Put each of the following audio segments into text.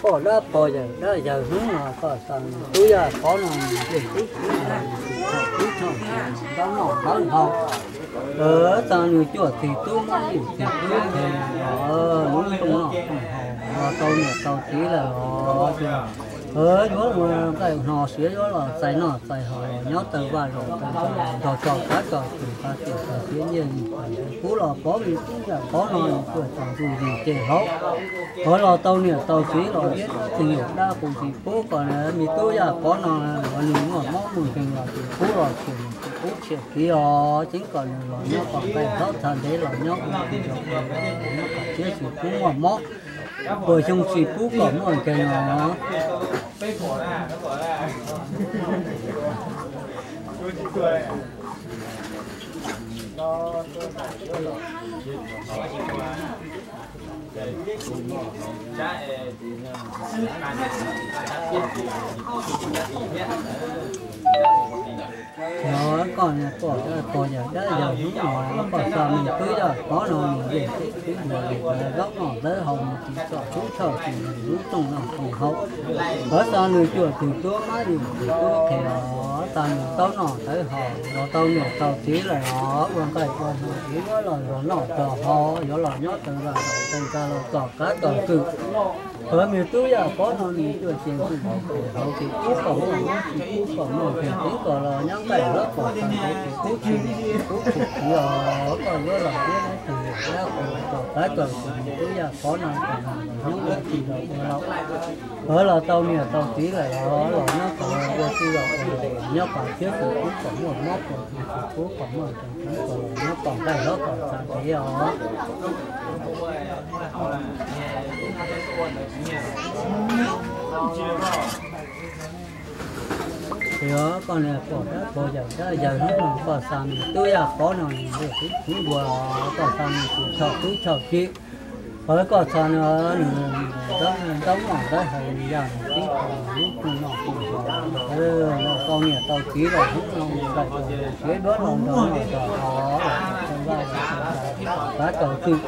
Pog dab pog yawm dab yawg hnub no koj xa nws tub yaj pov no nws ncej tub tub no nws tsis tshoj tub tshoj nws ntaub noj ntaub haus. Xa nws cuaj txig tub mab yim txig tub qhe los lub rooj noj rooj haus los tau niam tau txiv lawm os. Yuav ua nqaij hno siav yuav los txais noj txais haus los nyob taw vaj zaum taw nra nrog tso kav tso twm qab twm qab siav nyiaj yim pub los pov me tub yaj pov no nws tuaj txog ntuj yim ces hauv. Hauv los tau niam tau txiv los thiab tug nyuam dab qus tsis pub kom nws me tub yaj pov no los nws muaj mob muaj nkeeg los tsis pub los tsis nws tsis pub tshia kiv os. Ceeb kom nws los nyob kom nqaij hlob txha ntev los nyob ua tsis zoo nyob kom thiab tsis pub muaj mob, puas xyoo tsis pub kom muaj nkeeg os. Yog koj niag pog dab pog yawm dab yawg hnub no koj xa me tub yaj pov no nws ncej tub tub nws zaub noj zaub haus nws tsis tshoj tub tshoj tsis nws lub rooj noj rooj haus. Lawv xa nws cuaj tug tub mab yim tug tub qhe los xa nws ntaub noj ntaub haus los tau niam tau txiv lawm os. Ua nqaij ua hno yuav los zog noj zog haus yuav los nyob taw vaj zaum taw nra los txog kav txog twm. Lawv me tub yaj pov no nws cuaj txig tub mab yim txig tub qhe los tsis pub kom muaj mob tsis pub kom muaj nkeeg, ceeb kom los nyob nqaij hlob txha ntev tsis pub tshia tsis pub tshia kiv os. Koj yuav los thiab dab tug yawm dab qus txog kav txog twm, me tub yaj pov no kom nws los nyob ua tsis zaum ua laus. Lawv los tau niam tau txiv lawm los los nyob kom ua tsis zaum ua laus, nyob kom thiab tsis pub kom muaj mob kom tsis pub kom muaj nkeeg, ceeb kom los nyob kom nqaij hlob kom txha ntev os. Yog koj niag pog dab pog yawm dab yawg hnub no koj xa nws tub yaj pov no nws ncej tub tub ntua, koj xa nws tsis tshoj tub tshoj kiv. Lawv koj xa nws ntaub noj ntaub haus nws yaj nws tib qho lub rooj noj rooj haus. Los tau niam tau txiv los hnub no nqaij siav duab los nrog noj nrog haus los tau vaj los tau nra tau kav tau twm.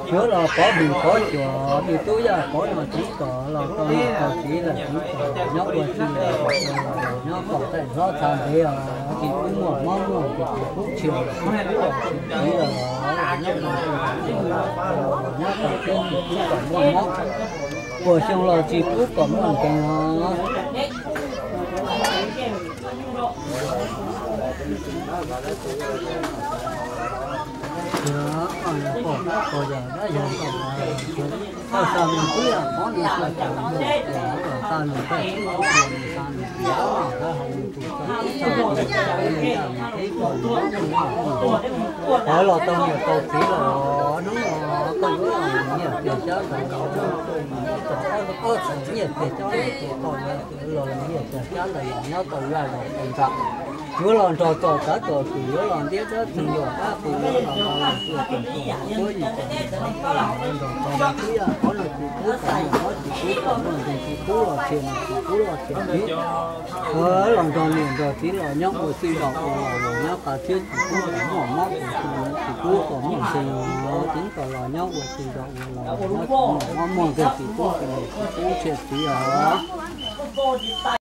Yuav los pov hwm pov cuam me tub yaj pov no ceeb kom los tau niam tau txiv lawm ceeb kom nyob ua tsis zaum ua laus, nyob kom nqaij hlob txha ntev os. Tsis pub muaj mob muaj nkeeg tsis pub tshia tsis pub kom tshia kiv los nyob ua tsis zaum ua laus, nyob kom thiab tsis pub kom muaj mob, puas xyoo los tsis pub kom muaj nkeeg os. Yog koj niag pog dab pog yawm dab yawg hnub no koj xa me tub yaj pov no tuaj txog ntuj yim ces hauv los xa nws nqaij tub tub ntua nws xa nws tsis ntaub noj ntaub haus nws tsis tshoj tub tshoj kiv nws yaj nws tib qho lub rooj noj rooj haus. Lawv los tau niam tau txiv lawm os. Hnub no koj yuav los nyiaj pliag xyab ntawv los nyob, ob txhais nyiaj pliag xyab ntawv ces koj yuav los nyiaj pliag xyab ntawv los nyob tau vaj los tau nra. Yuav los nrog txom kav txom twm, yuav los ntiab dab txeeg yuam dab qus, yuav los nrog los txua txom txom puab yim txom nyem, koj los nrog txog me tub yaj pov no tsis pub kom muaj mob tsis pub kom muaj nkeeg tsis pub los tshia nws tsis pub los tshia kiv. Los nrog niam nrog txiv los nyob ua tsis zaum ua laus los nyob kom thiab tsis pub kom muaj mob kom tsis pub kom muaj nkeeg os. Ceeb kom los nyob ua tsis zaum ua laus los nyob kom muaj mob muaj nkeeg tsis pub kom nkeeg tsis pub tshia kiv os.